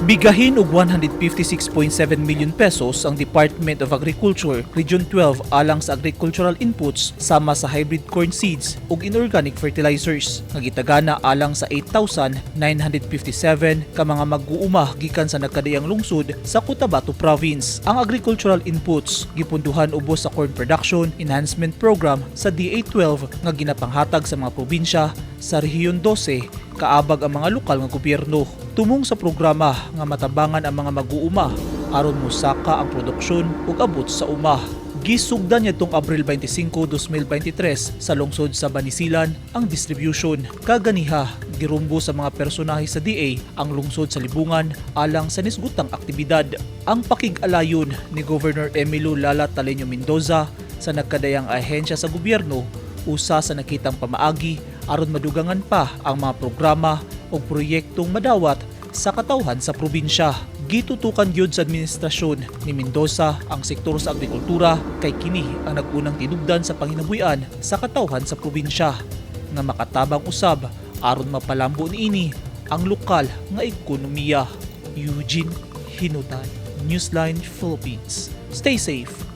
Bigahin og 156.7 million pesos ang Department of Agriculture Region 12 alang sa agricultural inputs sama sa hybrid corn seeds ug inorganic fertilizers nga gitagana alang sa 8,957 ka mga mag-uuma gikan sa nagkadaiyang lungsod sa Cotabato Province. Ang agricultural inputs gipunduhan ubos sa Corn Production Enhancement Program sa DA-12 nga ginapanghatag sa mga probinsya sa Rehiyon 12 kaabag ang mga lokal nga gobyerno. Tumong sa programa nga matabangan ang mga mag-uuma aron mosaka ang produksyon ug abot sa uma. Gisugdan niadtong Abril 25, 2023 sa lungsod sa Banisilan ang distribution. Kaganiha, girumbo sa mga personahe sa DA ang lungsod sa Libungan alang sa nisgutang aktibidad. Ang pakig-alayon ni Governor Emilio Lala Taleño Mendoza sa nagkadayang ahensya sa gobyerno usa sa nakitang pamaagi aron madugangan pa ang mga programa o proyektong madawat sa katawhan sa probinsya. Gitutukan gyud sa administrasyon ni Mendoza ang sektor sa agrikultura kay kini ang nag-unang tinubdan sa panginabuhian sa katawhan sa probinsya nga makatabang usab aron mapalambo niini ang lokal nga ekonomiya. Eugene Hinutan, Newsline Philippines. Stay safe.